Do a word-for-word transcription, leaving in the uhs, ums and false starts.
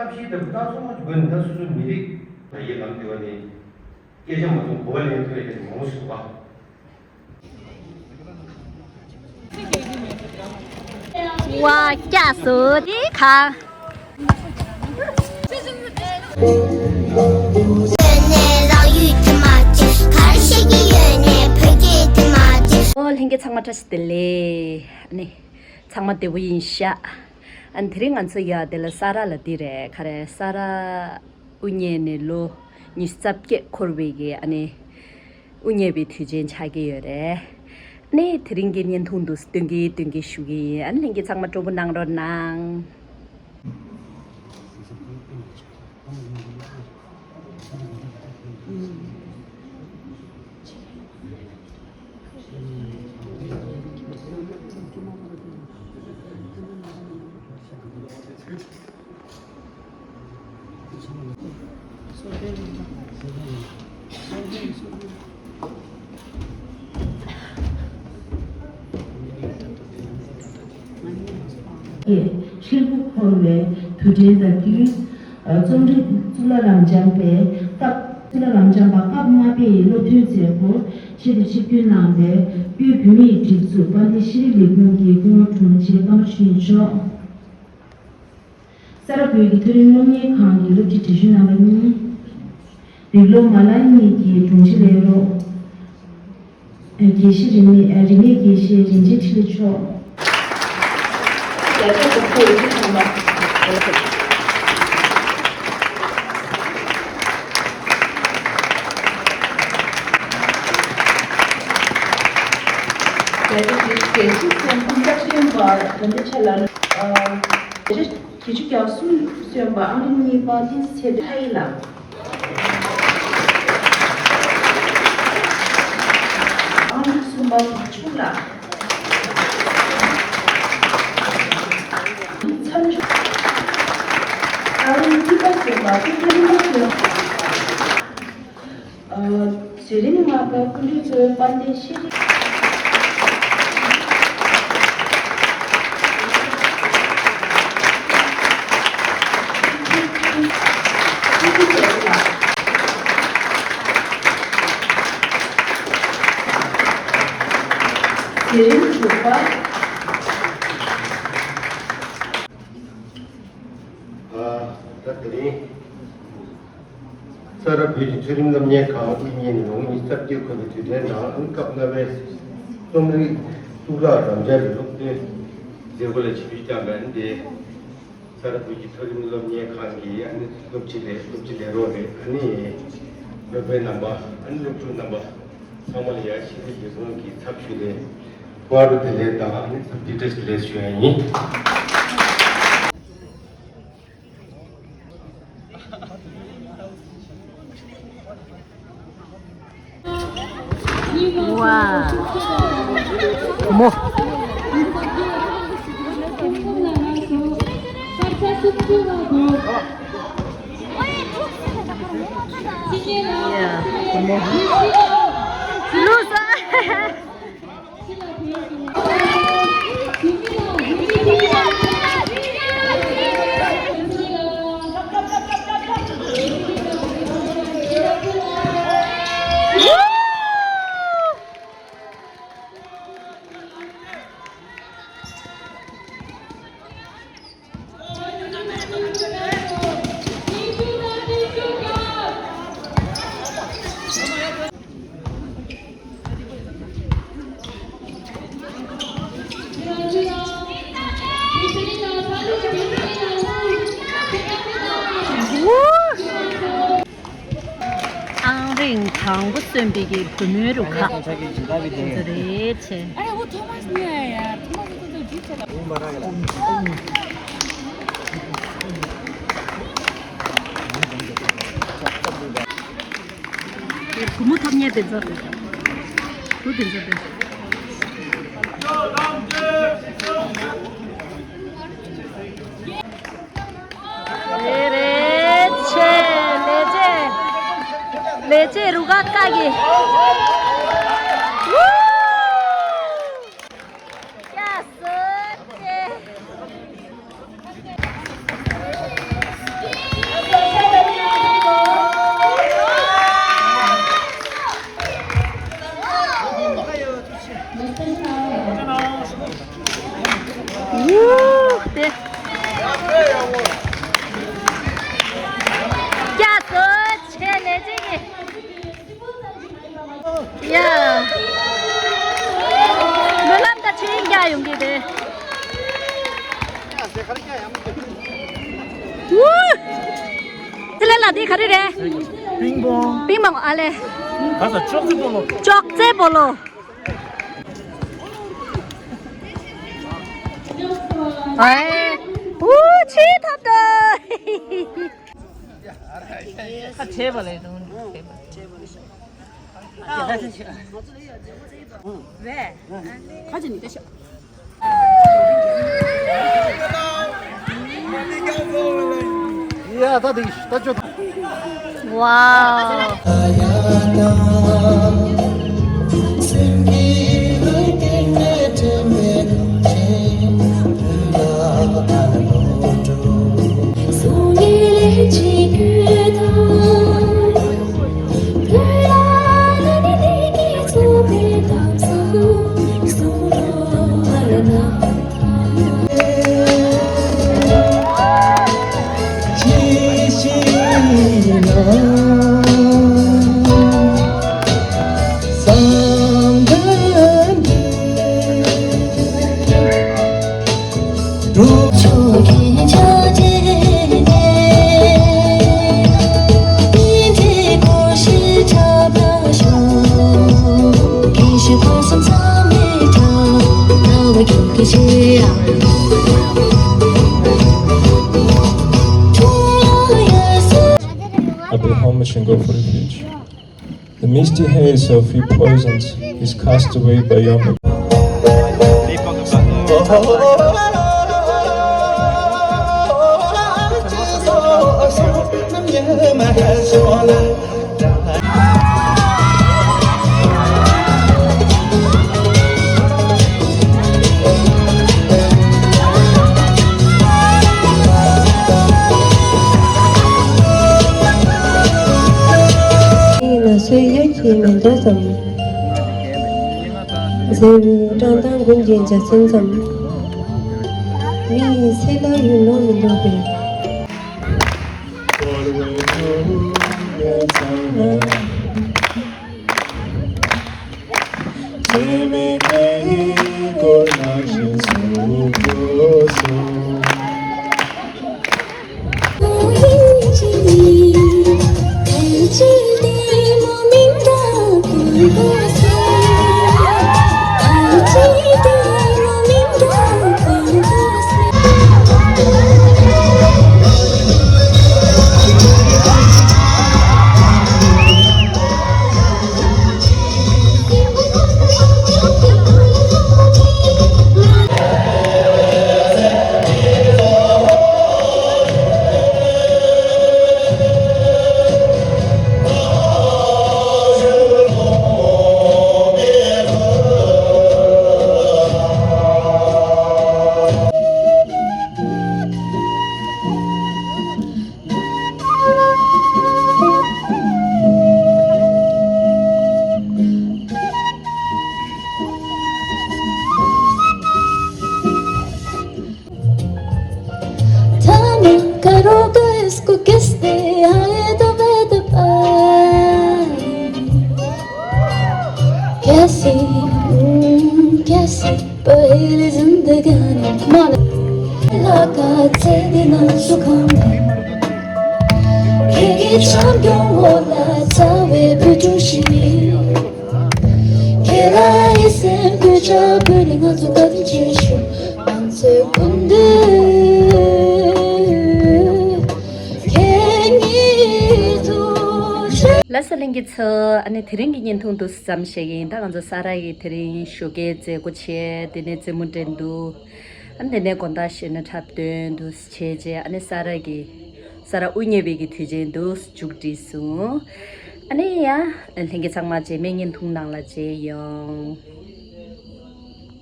ཐབས་ཤེས་དང་སྣ་ཚོགས་མ་ཅིག་དགོས་ནས་ད་སོ་སོའི་མི་རིགས་ལ་ཡི་ལམ་དེ་བ་ནི་སྐད་ཆ་མ་གཏོང་གོ་བ་ལེན་ཐུབ་ཡ་དེ་མང་པོ་ཞིག་འདུག་པ། ཝ་སྐྱ་སོ་དེ་ཁ། ཡོད་ནས་རང་ཡུལ་དུ་མ་བརྗེད། གར་ཤེས་ཀྱི་ཡོད་ནས་བོད་སྐད་དུ་མ་བརྗེད། ཨོ་ལྷན་རྒྱས་ཚང་མ་བཀྲ་ཤིས་བདེ་ལེགས། ཨ་ནི་ཚང་མ་བདེ་པོ་ཡིན་ཤག་ཨ་ནི་དེ་རིང་ང་ཚོ་ཡ་དེ་ལ་ས་ར་ལ་དེ་རེད་ག་རེ་ས་ར་དབུ་བརྙེས་ནས་ལོ་ཉི་ཤུ་རྩ་བརྒྱད་འཁོར་བའི་གི་ཨ་ནི་དབུ་བརྙེས་པའི་དུས་ཆེན་ཆགས་ཀྱི་ཡོད་རེད། ཨ་ནི་དེ་རིང་གི་བརྙན་ཐུང་འདུག་སྟོན་གི་སྟོན་གི་ཞུ་གི་ཡིན། ཨ་ནི་ལྷན་རྒྱས་ཚང་མ་སྤྲོ་པོ་གནང་རོགས་གནང་། ཧྲིལ་པོ་འཁོར་བའི་དུས་དྲན་དང་དུས། རྩོམ་རིག་གཙུག་ལག་ལམ་སྦྱངས་པའི་སྐབས། གཙུག་ལག་ལམ་སྦྱངས་པ་སྐབས་ལྔ་པའི་སློབ་ཐོན་མཛད་སྒོར་ཆེད་དུ་ཆིབས་བསྒྱུར་གནང་བའི་དབུས་བོད་མིའི་སྒྲིག་འཛུགས་དཔལ་ལྡན་ཤེས་རིག་ལས་ཁུངས་ཀྱི་སྐུ་ངོ་དྲུང་ཆེ་པདྨ་ཆོས་དབྱིངས་མཆོག་ས་རཱ་བོད་ཀྱི་མཐོ་རིམ་སློབ་གཉེར་ཁང་གི་སློབ་སྤྱི་དྲི་ཞུ་རྣམ་པ་གཉིས། རིག་སློབ་མ་ལག་གཉིས་ཀྱི་དྲུང་ཆེ་ལས་རོགས། དགེ་བཤེས་རིག་གནས། རིག་གནས་དགེ་བཤེས་རིན་ཆེན་འཕྲིན་ལས་མཆོག་བརྒྱ་ཆ་དགུ་བཅུ་ཐམ་པ། བརྒྱ་ཆ་བརྒྱད་ཅུ་སོན་ཁམས་བརྟག་དཔྱད་པ་དོན་ལྡན་ཆེ་ལ། བརྒྱ་ཆ་བརྒྱད་ཅུ་གྱ་གསུམ་སོན་པ་ཨང་རིམ་གཉིས་པ་བསྟན་འཛིན་ཚེ་རིང་ལགས། ཨང་རིམ་གསུམ་པ་བག་ཆུང་ལགས། མཚམས་འཇོག་ཨང་རིམ་གཉིས་པ་སོན་པ་ཀུན་གྱི་རིན་པོ་ཆེ། བརྒྱུད་རིམ་ལྔ་པ་སྐུ་མགྲོན་གཙོ་བོ་དཔལ་ལྡན་ཤེས་རིག་བརྒྱུད་རིམ་དྲུག་པ། ཨ། ད་དེ་རིང་། ས་རཱ་བོད་ཀྱི་མཐོ་རིམ་སློབ་གཉེར་ཁང་དབུ་བརྙེས་ནས་ལོ་ངོ་ཉི་ཤུ་རྩ་བརྒྱད་འཁོར་བའི་དུས་དྲན་དང་། སྐབས་ལྔ་པའི་རྩོམ་རིག་གཙུག་ལག་ལམ་སྦྱངས་ཀྱི་སློབ་ཐོན་མཛད་སྒོ་ལ་ཆིབས་བསྒྱུར་བསྐྱངས་པའི་འདི། ས་རཱ་བོད་ཀྱི་མཐོ་རིམ་སློབ་གཉེར་ཁང་གི་ཨ་ནི་སློབ་སྤྱི་རེད། སློབ་སྤྱི་ལས་རོགས་རེད། ཨ་ནི་སློབ་དཔོན་རྣམ་པ། ཨ་ནི་སློབ་ཕྲུག་རྣམ་པ་ཚང་མ་ལ་ཡ་ཤེས་རིག་ལས་ཁུངས་ཀྱི་ཚབ་ཞུས་ནས་བཀའ་དྲིན་དང་ལེགས་དང་། ཨ་ནི་འཚམས་འདྲི་བཀྲ་ཤིས་བདེ་ལེགས་ཞུ་ཡ་ཡིན། ཝ། མོ། ལུས། ཨང་རིམ་དང་པོ་སོན་པའི་གི་བུ་མོའི་རུ་ཁག་དེ་ཚོ་རེད་ཆེ། བུ་མོ་ཐོབ་མཁན་དེ་ཚོ། བུ་དེ་ཚོ་དེ། རེད་རེད་ཆེ། ལས་བྱེད། ལས་བྱེད་རུ་ཁག་ཁག་གི། ཝུ། ཡ་སོ་ཆེ། ཝུ། དེ་ལས་ལ་དེ་ག་རེ་རེད། པིང་པོང་། པིང་པོང་ཨ་ལེ། ག་ས་ཅོག་ཙེ་སྤོ་ལོ། ཅོག་ཙེ་སྤོ་ལོ། ཨེ། ཝུ་ཆེ་ཐབས་ད། ཁ་བྱེད་པ་ལས་དང་། ཁ་ཅིག་ནི་ཏེ་ཤ། ཡ་ད་དེ་ད་ཅོ། ཝའོ། I pay homage and go for refuge. The misty haze of your poisons is cast away by your ན་སོའི་ཡ་གི་མེ་ཏོག་ཙམ། གཟེར་བུའི་བཀྲག་མདངས་དགུན་གྱི་འཇའ་ཚོན་ཙམ། མི་ཡི་སེམས་ལ་ཡུལ་ལོང་མི་འདུག་པས། कैसे, हम्म, कैसे पहले जिंदगानी माला लगा तेरे नाम सुखाम। खेगे चाम क्यों होला चावे बुजुशी। खेला इसे बुझा बुनिंग जुगत जेशु। ལགས་སོ་ལྷན་རྒྱས་ཚོ། ཨ་ནི་དེ་རིང་གི་བརྙན་ཐུང་འདུག་ཙམ་བཤད་ཀྱི་ཡིན། ད་ང་ཚོ་ས་ར་ཡི་དེ་རིང་ཞོགས་ཀའི་མཛད་སྒོ་བྱས། དེ་ནས་རྩེད་མོ་འགྲན་འདུག་ཨ་ནི་དེ་ནས་དགོང་དག་གཞས་སྣ་འཁྲབ་སྟོན་འདུག་བྱས་རྗེས་ཨ་ནི་ས་ར་གི་ས་ར་དབུ་བརྙེས་པའི་གི་དུས་ཆེན་འདུག་མཇུག་བསྒྲིལ་སོང་། ཨ་ནི་ཡ་ལྷན་རྒྱས་ཚང་མ་རྗེས་མའི་བརྙན་ཐུང་ནང་ལ་མཇལ་ཡོང་།